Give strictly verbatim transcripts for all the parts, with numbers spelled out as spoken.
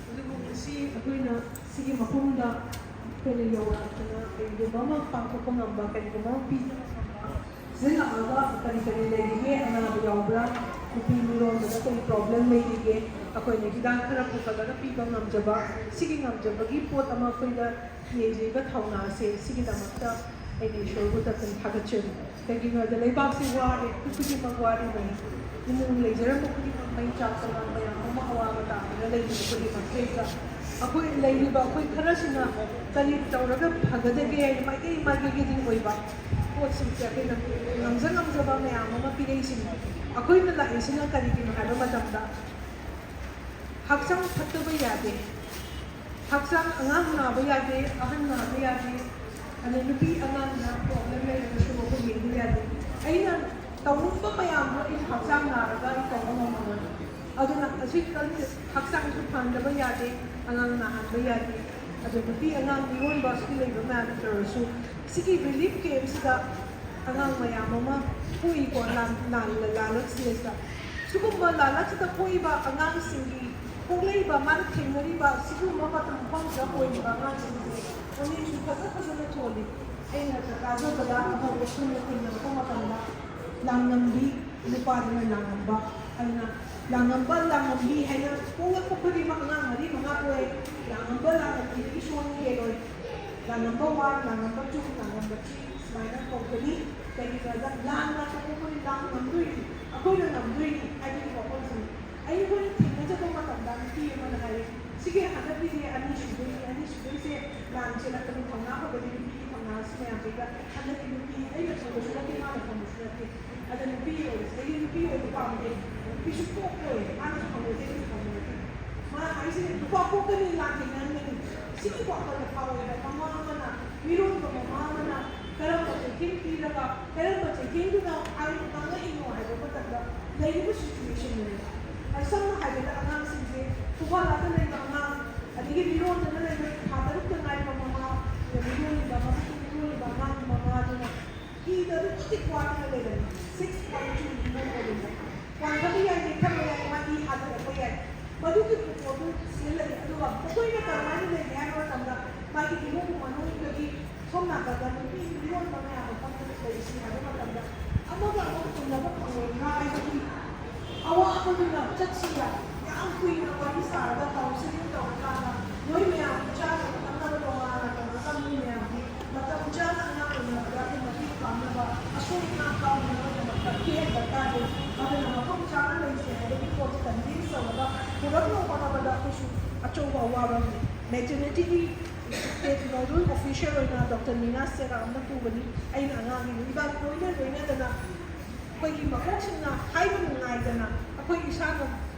ꯑꯗꯨꯕꯨ ꯉꯁꯤ ꯑꯩꯈꯣꯏꯅ ꯁꯤꯒꯤ ꯃꯐꯝꯗ ꯑꯩꯈꯣꯏꯅ ꯌꯧꯔꯛꯇꯅ ꯀꯔꯤꯒꯨꯝꯕ ꯑꯃ ꯄꯥꯡꯊꯣꯛꯄ ꯉꯝꯕ, ꯀꯔꯤꯒꯨꯝꯕ ꯑꯃ ꯄꯤꯖꯕ ꯉꯝꯕ, ꯁꯤꯖꯤꯟꯅꯕꯗ ꯀꯔꯤ ꯀꯔꯤ ꯂꯩꯔꯤꯒꯦ, ꯑꯅꯥꯕ ꯌꯥꯎꯕ꯭ꯔꯥ, ꯅꯨꯄꯤ ꯃꯤꯔꯣꯟꯕꯗ ꯀꯔꯤ problem ꯂꯩꯔꯤꯒꯦ, ꯑꯩꯈꯣꯏꯅ ꯍꯤꯗꯥꯛ ꯈꯔ ꯄꯨꯈꯠꯂꯒ ꯄꯤꯕ ꯉꯝꯖꯕ, ꯁꯤꯒꯤ ꯉꯝꯖꯕꯒꯤ ꯄꯣꯠ ꯑꯃ ꯑꯩꯈꯣꯏꯗ ꯌꯦꯡꯖꯔꯤꯕ ꯊꯧꯅꯥꯁꯦ, ꯁꯤꯒꯤꯗꯃꯛꯇ ꯑꯩꯅ ꯏꯁꯣꯔꯕꯨ ꯇꯁꯦꯡꯅ ꯊꯥꯒꯠꯆꯔꯤ꯫ ꯀꯩꯒꯤꯅꯣꯗ ꯂꯩꯕꯥꯛꯁꯤ ꯋꯥꯔꯦ, ꯑꯩꯈꯣꯏ ꯈꯨꯗꯤꯡꯃꯛ ꯋꯥꯔꯤꯕꯅꯤ꯫ ꯏꯃꯨꯡ ꯂꯩꯖꯔꯝꯕ ꯈꯨꯗꯤꯡꯃꯛ ꯃꯩ ꯆꯥꯛꯇꯅ ꯃꯌꯥꯝ ꯑꯃ ꯑꯋꯥꯕ ꯇꯥꯗꯨꯅ ꯂꯩꯔꯤꯕ ꯈꯨꯗꯤꯡꯃꯛꯁꯤꯗ ꯑꯩꯈꯣꯏ ꯂꯩꯔꯤꯕ ꯑꯩꯈꯣꯏ ꯈꯔꯁꯤꯅ ꯀꯔꯤ ꯇꯧꯔꯒ ꯐꯒꯗꯒꯦ ꯍꯥꯏꯅ ꯃꯥꯏꯀꯩ ꯃꯥꯏꯀꯩꯒꯤꯗꯤ ꯑꯣꯏꯕ ꯄꯣꯠꯁꯤꯡꯁꯦ ꯑꯩꯈꯣꯏꯅ ꯉꯝꯖ ꯉꯝꯖꯕ ꯃꯌꯥꯝ ꯑꯃ ꯄꯤꯔꯛꯏꯁꯤꯅꯤ꯫ ꯑꯩꯈꯣꯏꯅ ꯂꯥꯛꯏꯁꯤꯅ ꯀꯔꯤꯒꯤꯅꯣ ꯍꯥꯏꯕ ꯃꯇꯝꯗ ꯍꯛꯆꯥꯡ ꯐꯠꯇꯕ ꯌꯥꯗꯦ, ꯍꯛꯆꯥꯡ ꯑꯉꯥꯡ ꯅꯥꯕ ꯌꯥꯗꯦ, ꯑꯍꯟ ꯅꯥꯕ ꯌꯥꯗꯦ, ꯑꯗꯩ ꯅꯨꯄꯤ ꯑꯉꯥꯡꯅ problem ꯂꯩꯔꯒꯁꯨ ꯃꯈꯣꯏ ꯌꯦꯡꯕ ꯌꯥꯗꯦ꯫ ꯑꯩꯅ ꯇꯧꯅꯤꯡꯕ ꯃꯌꯥꯝꯗꯣ ꯑꯩꯅ ꯍꯛꯆꯥꯡ ꯅꯥꯔꯒ ꯑꯩ ꯇꯧꯕ ꯉꯝꯃꯔꯣꯏ꯫ ꯑꯗꯨꯅ ꯑꯁꯤ ꯀꯟꯁꯦ ꯍꯛꯆꯥꯡꯁꯨ ꯐꯍꯟꯗꯕ ꯌꯥꯗꯦ, ꯑꯉꯥꯡ ꯅꯥꯍꯟꯕ ꯌꯥꯗꯦ꯫ ꯑꯗꯣ ꯅꯨꯄꯤ ꯑꯉꯥꯡ ꯃꯤꯔꯣꯟꯕ ꯑꯁꯤ ꯂꯩꯕ ꯃꯌꯥꯝ ꯇꯧꯔꯁꯨ ꯁꯤꯒꯤ relief campꯁꯤꯗ ꯑꯉꯥꯡ ꯃꯌꯥꯝ ꯑꯃ ꯄꯣꯛꯏꯀꯣ, ꯂꯥꯟ-, ꯂꯥꯟ-, ꯂꯥꯜꯂꯛꯁꯤꯗꯩꯁꯤꯗ꯫ ꯁꯤꯒꯨꯝꯕ ꯂꯥꯜꯂꯛꯁꯤꯗ ꯄꯣꯛꯏꯕ ꯑꯉꯥꯡꯁꯤꯡꯒꯤ ꯄꯣꯛꯂꯛꯏꯕ ꯃꯥꯅ ꯊꯦꯡꯅꯔꯤꯕ ꯁꯤꯒꯨꯝꯕ ꯃꯇꯝ ꯃꯐꯝꯁꯤꯗ ꯑꯣꯏꯔꯤꯕ ꯑꯉꯥꯡꯁꯤꯡꯁꯦ ꯄꯨꯛꯅꯤꯡꯁꯨ ꯐꯖ ꯐꯖꯅ ꯊꯣꯜꯂꯤ꯫ ꯑꯩꯅ ꯇꯥꯖꯕꯗ ꯑꯃꯨꯛ ꯁ꯭ꯀꯨꯜꯗ ꯊꯦꯡꯅꯔꯛꯄ ꯃꯇꯝꯗ ꯂꯥꯡꯉꯝꯕꯤ, ꯅꯨꯄꯥꯗꯨꯅ ꯂꯥꯡꯉꯝꯕ ꯍꯥꯏꯅ, ꯂꯥꯡꯉꯝꯕ, ꯂꯥꯡꯉꯝꯕꯤ ꯍꯥꯏꯅ ꯄꯣꯛꯂꯛꯄ ꯈꯨꯗꯤꯡꯃꯛ ꯑꯉꯥꯡ ꯃꯔꯤ ꯃꯉꯥ ꯄꯣꯛꯑꯦ꯫ ꯂꯥꯡꯉꯝꯕ, ꯂꯥꯡꯉꯝꯕꯤꯗꯒꯤ ꯁꯣꯟ ꯍꯦꯜꯂꯣꯏ꯫ ꯂꯥꯡꯉꯝꯕ one, ꯂꯥꯡꯉꯝꯕ two, ꯂꯥꯡꯉꯝꯕ three ꯁꯨꯃꯥꯏꯅ ꯀꯧꯒꯅꯤ꯫ ꯀꯩꯒꯤꯅꯣꯗ ꯂꯥꯟ ꯂꯥꯛꯄ ꯄꯣꯛꯄꯅꯤ, ꯂꯥꯟ ꯉꯝꯗꯣꯏꯅꯤ, ꯑꯩꯈꯣꯏꯅ ꯉꯝꯗꯣꯏꯅꯤ ꯍꯥꯏꯕꯒꯤ ꯋꯥꯐꯝꯁꯤꯅꯤ꯫ ꯑꯩꯈꯣꯏꯅ ꯊꯦꯡꯅꯖꯕ ꯃꯇꯝꯗ ꯅꯨꯄꯤ ꯑꯃꯅ ꯍꯥꯏꯔꯦ, "ꯁꯤꯒꯤ ꯍꯟꯗꯛꯀꯤꯗꯤ ꯑꯅꯤ ꯁꯨꯗꯣꯏꯅꯤ, ꯑꯅꯤ ꯁꯨꯗꯣꯏꯁꯦ ꯂꯥꯟ ꯆꯦꯜꯂꯛꯄꯅꯤ, ꯊꯧꯅꯥ ꯐꯕꯅꯤ, ꯅꯨꯄꯤꯒꯤ ꯊꯧꯅꯥꯁꯤ ꯃꯌꯥꯝꯁꯤꯒ ꯍꯟꯗꯛꯀꯤ ꯅꯨꯄꯤ ꯑꯩꯅ ꯐꯪꯕꯁꯨ ꯅꯠꯇꯦ, ꯃꯥꯅ ꯐꯪꯕꯁꯨ ꯅꯠꯇꯦ꯫ ꯑꯗ ꯅꯨꯄꯤ ꯑꯣꯏꯕꯁꯤꯗꯒꯤ ꯅꯨꯄꯤ ꯑꯣꯏꯕ ꯄꯥꯝꯗꯦ, ꯅꯨꯄꯤꯁꯨ ꯄꯣꯛꯄ ꯑꯣꯏꯔꯦ, ꯃꯥꯅꯁꯨ ꯐꯪꯕꯁꯦ ꯑꯩꯅꯁꯨ ꯐꯪꯕ ꯅꯠꯇꯦ"꯫ ꯃꯥ ꯍꯥꯏꯁꯤꯅꯦ, "ꯅꯨꯄꯥ ꯄꯣꯛꯀꯅꯤ, ꯂꯥꯟ ꯊꯦꯡꯅꯔꯝꯒꯅꯤ"꯫ ꯁꯤꯒꯤ ꯋꯥꯈꯜꯗ ꯐꯥꯎꯔꯦꯕ꯫ ꯃꯃꯥ ꯑꯃꯅ, ꯃꯤꯔꯣꯟꯕ ꯃꯃꯥ ꯑꯃꯅ ꯀꯔꯝꯕ ꯆꯩꯊꯦꯡ ꯄꯤꯔꯒ, ꯀꯔꯝꯕ ꯆꯩꯊꯦꯡꯗꯨꯅ ꯑꯩ ꯉꯥꯡꯉꯛꯏꯅꯣ ꯍꯥꯏꯕ ꯃꯇꯝꯗ ꯂꯩꯔꯤꯕ situationꯗꯨꯅꯦꯕ꯫ ꯑꯩ ꯁꯝꯅ ꯍꯥꯏꯔꯕꯗ ꯑꯉꯥꯡꯁꯤꯡꯁꯦ ꯈꯨꯐꯥ ꯂꯥꯛꯇ ꯂꯩꯕ ꯑꯉꯥꯡ, ꯑꯗꯒꯤ ꯃꯤꯔꯣꯟꯗꯅ ꯂꯩꯕ ꯊꯥ ꯇꯔꯨꯛꯇ ꯉꯥꯏꯔꯕ ꯃꯃꯥ, ꯃꯤꯔꯣꯜꯂꯤꯕ, ꯃꯕꯨꯛꯇ ꯃꯤꯔꯣꯜꯂꯤꯕ ꯑꯉꯥꯡꯒꯤ ꯃꯃꯥꯗꯨꯅ ꯏꯗ ꯑꯗꯨꯛꯀꯤ ꯃꯇꯤꯛ ꯋꯥꯗꯅ ꯂꯩꯔꯝꯃꯤ꯫ Six point two ꯃꯤꯔꯣꯜ ꯑꯣꯏꯔꯝꯕ꯫ ꯋꯥꯟꯊꯕ ꯌꯥꯏ꯫ ꯁꯣꯝ ꯅꯥꯀꯟꯗ ꯅꯨꯄꯤ ꯃꯤꯑꯣꯏꯕ ꯃꯌꯥꯝ ꯃꯐꯝꯗ ꯂꯩꯔꯤꯁꯤ ꯍꯥꯏꯕ ꯃꯇꯝꯗ ꯑꯃꯒ ꯑꯃꯒ ꯎꯅꯕ ꯐꯪꯉꯣꯏ ꯍꯥꯏꯕꯒꯤ ꯑꯋꯥꯕꯗꯨꯅ ꯆꯠꯁꯤꯗ ꯌꯥꯝ ꯀꯨꯏꯅ ꯋꯥꯔꯤ ꯁꯥꯔꯒ ꯀꯥꯎꯟꯁꯤꯂꯤꯡ ꯇꯧꯔꯀꯥꯟꯗ ꯃꯣꯏ ꯃꯌꯥꯝꯒꯤ ꯆꯥꯅꯕ ꯊꯛꯅꯕ ꯇꯣꯉꯥꯟꯅ ꯇꯧꯔꯒ ꯃꯤ ꯃꯌꯥꯝꯒꯤ ꯃꯇꯝ ꯆꯥꯅ ꯑꯉꯥꯡ ꯎꯅꯕꯗ ꯑꯩꯈꯣꯏ ꯃꯇꯦꯡ ꯄꯥꯡꯅꯕ ꯑꯁꯣꯏ ꯑꯉꯥꯝ ꯀꯥꯎꯅꯕꯒꯤꯗꯃꯛꯇ ꯀꯦꯌꯔ ꯗꯔꯀꯥꯔ ꯂꯩ꯫ ꯑꯗꯨꯅ ꯃꯐꯝ ꯆꯥꯅ ꯂꯩꯁꯦ ꯍꯥꯏꯕꯒꯤ ꯄꯣꯠꯁꯦ ꯀꯟꯚꯤꯟꯁ ꯇꯧꯔꯒ ꯄꯨꯔꯛꯅꯕ ꯍꯣꯠꯅꯕꯗ ꯑꯩꯈꯣꯏꯁꯨ ꯑꯆꯧꯕ ꯑꯋꯥꯕ ꯑꯃꯅꯤ꯫ ꯃꯦꯇꯔꯅꯤꯇꯤꯒꯤ ꯁ꯭ꯇꯦꯠ ꯅꯣꯗꯜ ꯑꯣꯐꯤꯁꯤꯌꯦꯜ ꯑꯣꯏꯅ ꯗꯣꯛꯇꯔ ꯃꯤꯅꯥ ꯁꯦꯔꯥꯝꯅ ꯄꯨꯕꯅꯤ꯫ ꯑꯩꯅ ꯑꯉꯥꯡꯒꯤ ꯂꯣꯏꯅ ꯂꯣꯏꯅ ꯂꯣꯏꯅꯗꯅ ꯑꯩꯈꯣꯏꯒꯤ ꯃꯀꯣꯛꯁꯤꯡꯅ ꯍꯥꯏꯕ ꯅꯨꯡꯉꯥꯏꯗꯅ ꯑꯩꯈꯣꯏ ꯏꯁꯥꯅ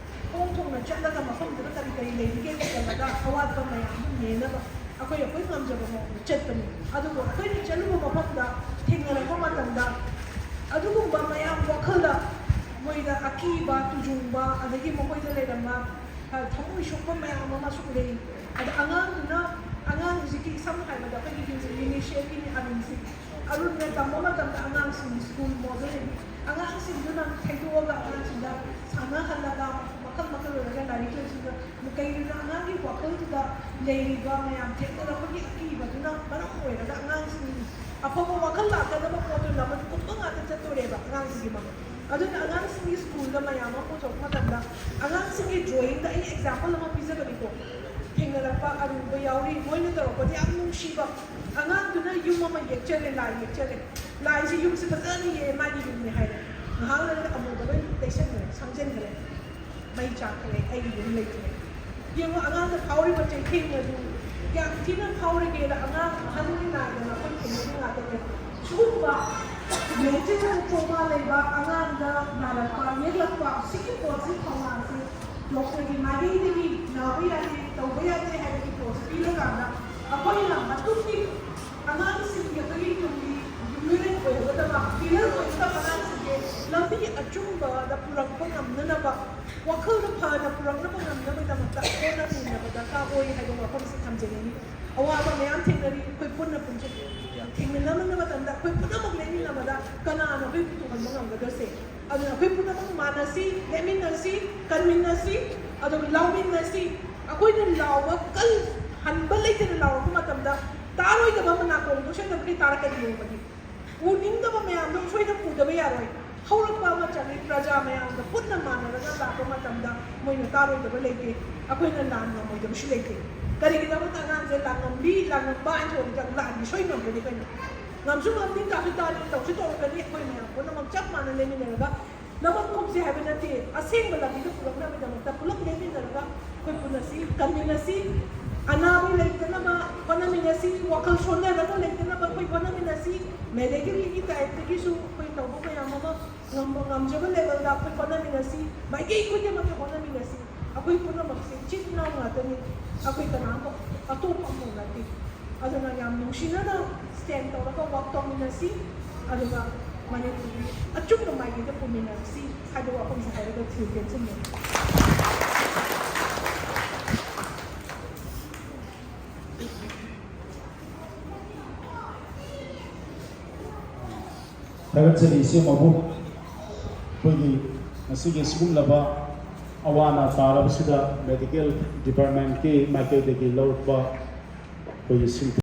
ꯈꯣꯡ ꯊꯣꯡꯅ ꯆꯠꯂꯒ ꯃꯐꯝꯗꯨꯗ ꯀꯔꯤ ꯀꯔꯤ ꯂꯩꯔꯤꯒꯦ ꯊꯤꯖꯤꯜꯂꯒ ꯑꯋꯥꯠꯄ ꯃꯌꯥꯝꯗꯨ ꯃꯦꯟꯅꯕ ꯑꯩꯈꯣꯏ ꯑꯩꯈꯣꯏ ꯉꯝꯖꯕ ꯃꯑꯣꯡꯗ ꯆꯠꯄꯅꯤ꯫ ꯑꯗꯨꯕꯨ ꯑꯩꯈꯣꯏꯅ ꯆꯠꯂꯨꯕ ꯃꯐꯝꯗ ꯊꯦꯡꯅꯔꯛꯄ ꯃꯇꯝꯗ ꯑꯗꯨꯒꯨꯝꯕ ꯃꯌꯥꯝ ꯋꯥꯈꯜꯗ ꯃꯣꯏꯗ ꯑꯀꯤꯕ, ꯇꯨꯖꯨꯡꯕ, ꯑꯗꯒꯤ ꯃꯈꯣꯏꯗ ꯂꯩꯔꯝꯕ, ꯑ, ꯊꯃꯣꯏ ꯁꯣꯛꯄ ꯃꯌꯥꯝ ꯑꯃꯁꯨ ꯎꯔꯛꯏ꯫ ꯑꯗ ꯑꯉꯥꯡꯗꯨꯅ, ꯑꯉꯥꯡ ꯍꯧꯖꯤꯛꯀꯤ ꯁꯝꯅ ꯍꯥꯏꯔꯕꯗ ꯑꯩꯈꯣꯏꯒꯤ ꯌꯨꯅꯤꯁꯦꯐꯀꯤ ꯑꯔꯨꯟꯁꯤ, ꯑꯔꯨꯟꯅ ꯇꯝꯕ ꯃꯇꯝꯗ ꯑꯉꯥꯡꯁꯤꯡ ꯁ꯭ꯀꯨꯜ ꯃꯣꯗꯦꯜ ꯑꯉꯥꯡꯁꯤꯡꯗꯨꯅ ꯊꯩꯗꯣꯛꯑꯒ ꯑꯉꯥꯡꯁꯤꯡꯗ ꯁꯥꯟꯅꯍꯜꯂꯒ ꯃꯈꯜ ꯃꯈꯜ ꯑꯣꯏꯔꯒ ꯂꯥꯏꯔꯤꯛ ꯂꯥꯏꯁꯨꯗ ꯀꯩꯒꯤꯅꯣ ꯑꯉꯥꯡꯒꯤ ꯋꯥꯈꯜꯗꯨꯗ ꯂꯩꯔꯤꯕ ꯃꯌꯥꯝ ꯊꯦꯡꯅꯔꯛꯄꯒꯤ ꯑꯀꯤꯕꯗꯨꯅ ꯃꯔꯝ ꯑꯣꯏꯔꯒ ꯑꯉꯥꯡꯁꯤꯡ ꯑꯐꯕ ꯋꯥꯈꯜ ꯂꯥꯛꯀꯗꯕ ꯄꯣꯠꯇꯨ ꯂꯃꯟ ꯈꯨꯝꯕ ꯉꯥꯛꯇ ꯆꯠꯇꯣꯔꯦꯕ ꯑꯉꯥꯡꯁꯤꯡꯒꯤ ꯃꯃꯜ꯫ ꯑꯗꯨꯅ ꯑꯉꯥꯡꯁꯤꯡꯒꯤ ꯁ꯭ꯀꯨꯜꯗ ꯃꯌꯥꯝ ꯑꯃ ꯄꯨꯊꯣꯛꯄ ꯃꯇꯝꯗ ꯑꯉꯥꯡꯁꯤꯡꯒꯤ ꯗ꯭ꯔꯣꯌꯤꯡꯗ ꯑꯩ ꯑꯦꯛꯖꯥꯝꯄꯜ ꯑꯃ ꯄꯤꯖꯕꯅꯤꯀꯣ꯫ ꯊꯦꯡꯅꯔꯛꯄ ꯑꯔꯨꯕ ꯌꯥꯎꯔꯤ, ꯃꯣꯏꯅ ꯇꯧꯔꯛꯄꯗꯤ ꯌꯥꯝ ꯅꯨꯡꯁꯤꯕ꯫ ꯑꯉꯥꯡꯗꯨꯅ ꯌꯨꯝ ꯑꯃ ꯌꯦꯛꯆꯔꯦ, ꯂꯥꯏ ꯌꯦꯛꯆꯔꯦ, ꯂꯥꯏꯁꯤ ꯌꯨꯝꯁꯤ ꯐꯖꯅ ꯌꯦꯛꯑꯦ, ꯃꯥꯒꯤ ꯌꯨꯝꯅꯤ ꯍꯥꯏꯔꯦ꯫ ꯉꯥꯏꯍꯥꯛ ꯂꯩꯔꯒ ꯑꯃꯨꯕ ꯂꯣꯏ ꯇꯩꯁꯟꯈ꯭ꯔꯦ, ꯁꯪꯖꯟꯈ꯭ꯔꯦ, ꯃꯩ ꯆꯥꯛꯈ꯭ꯔꯦ, ꯑꯩꯒꯤ ꯌꯨꯝ ꯂꯩꯇ꯭ꯔꯦ꯫ ꯌꯦꯡꯉꯣ, ꯑꯉꯥꯡꯗ ꯐꯥꯎꯔꯤꯕ ꯆꯩꯊꯦꯡ ꯑꯗꯨ ꯀꯌꯥꯝ ꯊꯤꯅ ꯐꯥꯎꯔꯒꯦꯅ ꯑꯉꯥꯡ ꯑꯍꯟꯒꯤ ꯅꯥꯏꯗꯅ ꯑꯩꯈꯣꯏ ꯊꯦꯡꯅꯔꯤ ꯉꯥꯛꯇꯅꯦ꯫ ꯁꯤꯒꯨꯝꯕ ꯃꯦꯟꯇꯦꯜ ꯇ꯭ꯔꯣꯃꯥ ꯂꯩꯕ ꯑꯉꯥꯡꯗ ꯅꯥꯔꯛꯄ, ꯌꯦꯛꯂꯛꯄ, ꯁꯤꯒꯤ ꯄꯣꯠꯁꯤ ꯊꯧꯅꯥꯁꯤ ꯗꯣꯛꯇꯔꯒꯤ ꯃꯥꯏꯀꯩꯗꯒꯤ ꯅꯥꯕ ꯌꯥꯗꯦ, ꯇꯧꯕ ꯌꯥꯗꯦ ꯍꯥꯏꯕꯒꯤ ꯄꯣꯠꯁꯤ ꯄꯤꯔꯀꯥꯟꯗ ꯑꯩꯈꯣꯏꯅ ꯃꯇꯨꯡꯒꯤ ꯑꯉꯥꯡꯁꯤꯡꯒꯤ ꯑꯩꯈꯣꯏꯒꯤ ꯇꯨꯡꯒꯤ ꯌꯨꯝꯂꯣꯟ ꯑꯣꯏꯒꯗꯕ, ꯄꯤꯂꯔ ꯑꯣꯏꯒꯗꯕ ꯑꯉꯥꯡꯁꯤꯡꯁꯦ ꯂꯝꯕꯤ ꯑꯆꯨꯝꯕꯗ ꯄꯨꯔꯛꯄ ꯉꯝꯅꯅꯕ, ꯋꯥꯈꯜꯗꯣ ꯐꯅ ꯄꯨꯔꯛꯅꯕ ꯉꯝꯅꯕꯒꯤꯗꯃꯛꯇ ꯍꯣꯠꯅꯃꯤꯟꯅꯕ ꯗꯔꯀꯥꯔ ꯑꯣꯏ ꯍꯥꯏꯕ ꯋꯥꯐꯝꯁꯤ ꯊꯝꯖꯅꯤꯡꯏ꯫ ꯑꯋꯥꯕ ꯃꯌꯥꯝ ꯊꯦꯡꯅꯔꯤ, ꯑꯩꯈꯣꯏ ꯄꯨꯟꯅ ꯄꯨꯟꯁꯤꯟ ꯊꯦꯡꯅꯅꯕ ꯃꯇꯝꯗ ꯑꯩꯈꯣꯏ ꯄꯨꯝꯅꯃꯛ ꯂꯦꯞꯃꯤꯟꯅꯕꯗ ꯀꯅꯥꯅ ꯑꯩꯈꯣꯏ ꯄꯨꯊꯣꯛꯍꯟꯕ ꯉꯝꯒꯗ꯭ꯔꯁꯦ? ꯑꯗꯨꯅ ꯑꯩꯈꯣꯏ ꯄꯨꯝꯅꯃꯛ ꯃꯥꯟꯅꯁꯤ, ꯂꯦꯞꯃꯤꯟꯅꯁꯤ, ꯀꯟꯃꯤꯟꯅꯁꯤ, ꯑꯗꯨꯒ ꯂꯥꯎꯃꯤꯟꯅꯁꯤ꯫ ꯑꯩꯈꯣꯏꯅ ꯂꯥꯎꯕ ꯀꯜ ꯍꯟꯕ ꯂꯩꯇꯅ ꯂꯥꯎꯔꯛꯄ ꯃꯇꯝꯗ ꯇꯥꯔꯣꯏꯗꯕ ꯑꯃ ꯅꯥꯀꯣꯡꯗꯣ ꯁꯣꯏꯗꯅ ꯇꯥꯔꯛꯀꯅꯤ ꯅꯣꯡꯃꯗꯤ꯫ ꯎꯅꯤꯡꯗꯕ ꯃꯌꯥꯝꯗꯣ ꯁꯣꯏꯗꯅ ꯎꯗꯕ ꯌꯥꯔꯣꯏ꯫ ꯍꯧꯔꯛꯄ ꯑꯃ ꯆꯪꯉꯤ, ꯄ꯭ꯔꯖꯥ ꯃꯌꯥꯝꯒ ꯄꯨꯟꯅ ꯃꯥꯟꯅꯔꯒ ꯂꯥꯛꯄ ꯃꯇꯝꯗ ꯃꯣꯏꯅ ꯇꯥꯔꯣꯏꯗꯕ ꯂꯩꯇꯦ꯫ ꯑꯩꯈꯣꯏꯅ ꯂꯥꯟ ꯉꯝꯃꯣꯏꯗꯕꯁꯨ ꯂꯩꯇꯦ꯫ ꯀꯔꯤꯒꯤꯗꯃꯛꯇ ꯑꯉꯥꯡꯁꯦ ꯂꯥꯟꯉꯝꯕꯤ, ꯂꯥꯟꯉꯝꯕ ꯍꯥꯏꯅ ꯊꯣꯛꯑꯒ ꯂꯥꯟꯗꯤ ꯁꯣꯏ ꯉꯝꯒꯅꯤ ꯀꯩꯅꯣ? ꯉꯝꯁꯨ ꯉꯝꯅꯤ, ꯇꯥꯁꯨ ꯇꯥꯅꯤ, ꯇꯧꯁꯨ ꯇꯧꯔꯛꯀꯅꯤ꯫ ꯑꯩꯈꯣꯏ ꯃꯌꯥꯝ ꯄꯨꯝꯅꯃꯛ ꯆꯞ ꯃꯥꯟꯅ ꯂꯩꯃꯤꯟꯅꯔꯒ ꯅꯃꯛ ꯈꯣꯝꯁꯦ ꯍꯥꯏꯕ ꯅꯠꯇꯦ, ꯑꯁꯦꯡꯕ ꯂꯝꯕꯤꯗ ꯄꯨꯔꯛꯅꯕꯒꯤꯗꯃꯛꯇ ꯄꯨꯂꯞ ꯂꯦꯞꯃꯤꯟꯅꯔꯒ ꯑꯩꯈꯣꯏ ꯄꯨꯟꯅꯁꯤ, ꯀꯟꯃꯤꯟꯅꯁꯤ, ꯑꯅꯥꯕ ꯂꯩꯇꯅꯕ ꯍꯣꯠꯅꯃꯤꯟꯅꯁꯤ, ꯋꯥꯈꯜ ꯁꯣꯟꯅꯔꯒ ꯂꯩꯇꯅꯕ ꯑꯩꯈꯣꯏ ꯍꯣꯠꯅꯃꯤꯟꯅꯁꯤ, ꯃꯦꯗꯤꯀꯦꯜꯒꯤ ꯇꯥꯏꯞꯇꯒꯤꯁꯨ ꯑꯩꯈꯣꯏ ꯇꯧꯕ ꯃꯌꯥꯝ ꯑꯃ ꯉꯝꯕ ꯉꯝꯖꯕ ꯂꯦꯕꯦꯜꯗ ꯑꯩꯈꯣꯏ ꯍꯣꯠꯅꯃꯤꯟꯅꯁꯤ, ꯃꯥꯏꯀꯩ ꯈꯨꯗꯤꯡꯃꯛꯇ ꯍꯣꯠꯅꯃꯤꯟꯅꯁꯤ꯫ ꯑꯩꯈꯣꯏ ꯄꯨꯝꯅꯃꯛꯁꯦ ꯏꯆꯤꯟ ꯏꯅꯥꯎ ꯉꯥꯛꯇꯅꯤ, ꯑꯩꯈꯣꯏ ꯀꯅꯥꯝꯇ ꯑꯇꯣꯞꯄ ꯑꯃꯐꯥꯎ ꯅꯠꯇꯦ꯫ ꯑꯗꯨꯅ ꯌꯥꯝ ꯅꯨꯡꯁꯤꯅꯅ ꯁ꯭ꯇꯦꯟ ꯇꯧꯔꯒ ꯋꯥꯛ ꯇꯧꯃꯤꯟꯅꯁꯤ, ꯑꯗꯨꯒ ꯃꯅꯤꯄꯨꯔꯒꯤ ꯑꯆꯨꯝꯕ ꯃꯥꯏꯀꯩꯗ ꯄꯨꯃꯤꯟꯅꯔꯁꯤ ꯍꯥꯏꯕ ꯋꯥꯐꯝꯁꯦ ꯍꯥꯏꯔꯒ ꯊꯤꯌꯨ ꯇꯦꯟꯁꯤꯟꯖꯔꯤ꯫ ꯊꯥꯒꯠꯆꯔꯤ ꯏꯆꯦ ꯃꯕꯨ꯫ ꯑꯩꯈꯣꯏꯒꯤ ꯉꯁꯤꯒꯤ ꯑꯁꯤꯒꯨꯝꯂꯕ ꯑꯋꯥ ꯑꯅꯥ ꯇꯥꯔꯕꯁꯤꯗ ꯃꯦꯗꯤꯀꯦꯜ ꯗꯤꯄꯥꯔꯠꯃꯦꯟꯀꯤ ꯃꯥꯏꯀꯩꯗꯒꯤ ꯂꯧꯔꯛꯄ ꯑꯩꯈꯣꯏꯒꯤ ꯁꯤꯟꯐꯝ